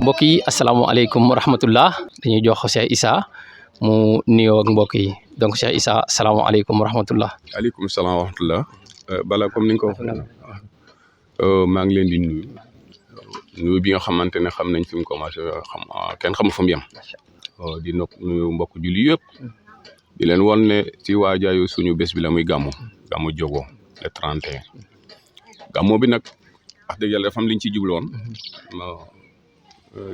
mbokk yi asalaamaaleykum wa rahmatullah dañuy jox Cheikh Issa mu nuyoo ak mbokk yi donc Cheikh Issa asalaamaaleykum wa rahmatullah. aleykum salaam wa rahmatullah. Bala comme ni nga ko waxee maa ngi leen di nuyu bi nga xamante ne xam nañ fi mu commencé xam kenn xamu fa mu yem di nuyu mbokk julli yëpp di leen won ne ci waajaayu suñu bés bi la muy gàmmu Diogo le 31 gàmmu bi nag wax dëgg yàlla dafa am liñ ci jubloon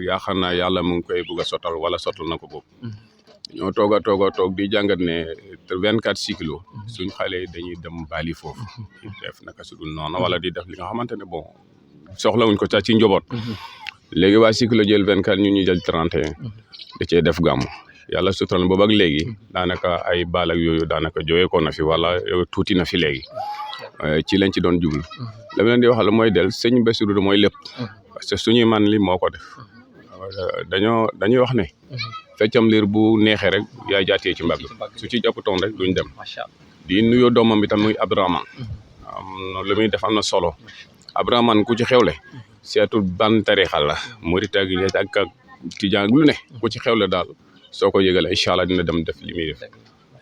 yaakaar naa yàlla mu ngi koy bugg a sottal wala sottal na ko boobu ñoo toog di jàngat ne 24 cycles suñ xale yi dañuy dem bali foofu di def naka su dul noonu wala di def li nga xamante ne bon soxlawuñ ko ca ci njaboot léegi waa cycle jël 24 ñu jël 31 da cee def gàmmu yàlla sutral boobu ak léegi daanaka ay baal ak yooyu daanaka jógee ko na fi wala tuuti na fi léegi ci lañ ci doon jublu la leen di waxal mooy del sëñ Bassirou mooy lépp parce que suñuy man li moo ko def dañuy wax ne feccam liir bu neexee rek yaay jaatee ci mbagg su ci jàpputoon rek duñ dem di nuyoo doomam bi tam muy Abdourahmane lu muy def am na solo Abdourahmane ku ci xewle seetul ban tariixa la murit ak tijaan lu ne ku ci xewle daal soo ko yëgalee incha allah dina dem def li muy def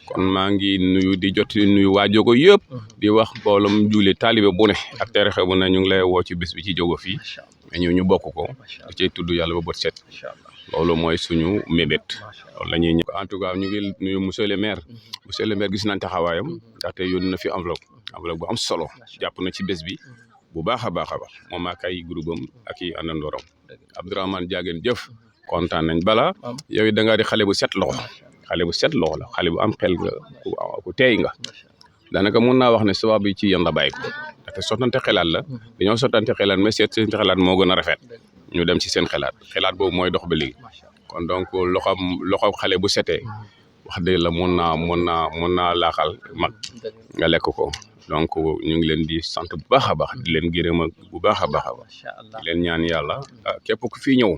kon maa ngi nuyu di jot nuyu waa Diogo yëpp di wax mbooloom julli taalibe bu ne ak tariixa bu ne ñu ngi lay woo ci bés bi ci Diogo fii mais ñu bokk ko di cay tudd yàlla ba bët set loolu mooy suñu mébét loolu la ñuy en tout cas ñu ngi nuyu monsieur le maire gis nañ taxawaayam ndaxte yónni na fi enveloppe bu am solo jàpp na ci bés bi bu baax a baax moom ak ay groupe am ak i àndandooram Abdourahmane jaageen jëf kontaan nañ bala yow da ngaa di xale bu set loxo la xale bu am xel nga ku teey nga daanaka mun naa wax ne sabab bi ci yéen la bàyyi ko ndaxte sottante xelaat la dañoo sottante xelaat mais seen xelaat moo gën a rafet ñu dem ci seen xelaat boobu mooy dox ba léegi kon donc loxo xale bu setee wax dëgg la mun naa laaxal mag nga lekk ko donc ñu ngi leen di sant bu baax a baax di leen gërëm bu baax a baax di leen ñaan yàlla képp ku fi ñëw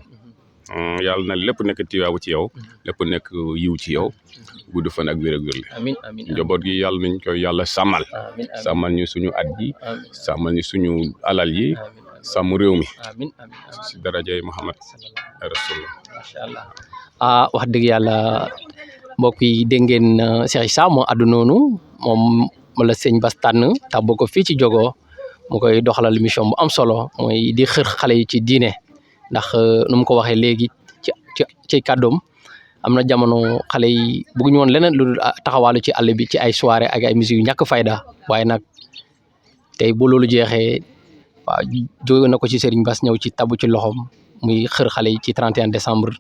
yàlla na lépp nekk tiwaabu ci yow lépp nekk yiw ci yow gudd fan ak wér ak wér li njaboot gi yàlla nañ koy yàlla sàmmal ñu suñu at yi sàmmal ñu suñu alal yi sàmm réew mi si darajay Muhammad rasulullah macha allah wax dëgg yàlla mbokk yi dégg ngeen Cheikh Issa moo addu noonu moom la sëñ Bass tànn tàbb ko fii ci Diogo mu koy doxalal mission bu am solo mooy di xër xale yi ci diine ndax nu mu ko waxee léegi ci kàddoom am na jamono xale yi bëgguñu woon leneen lu taxawaalu ci àll bi ci ay soirée ak ay musique yu ñàkk fayda waaye nag tey bu loolu jeexee waaw jóge na ko ci Serigne Bass ñëw ci tabu ci loxoom muy xër xale yi ci 31 décembre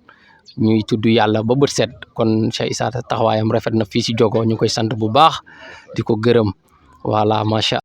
ñuy tudd yàlla ba bët set kon Cheikh Issa taxawaayam rafet na fii ci Diogo ñu koy sant bu baax di ko gërëm voilà macha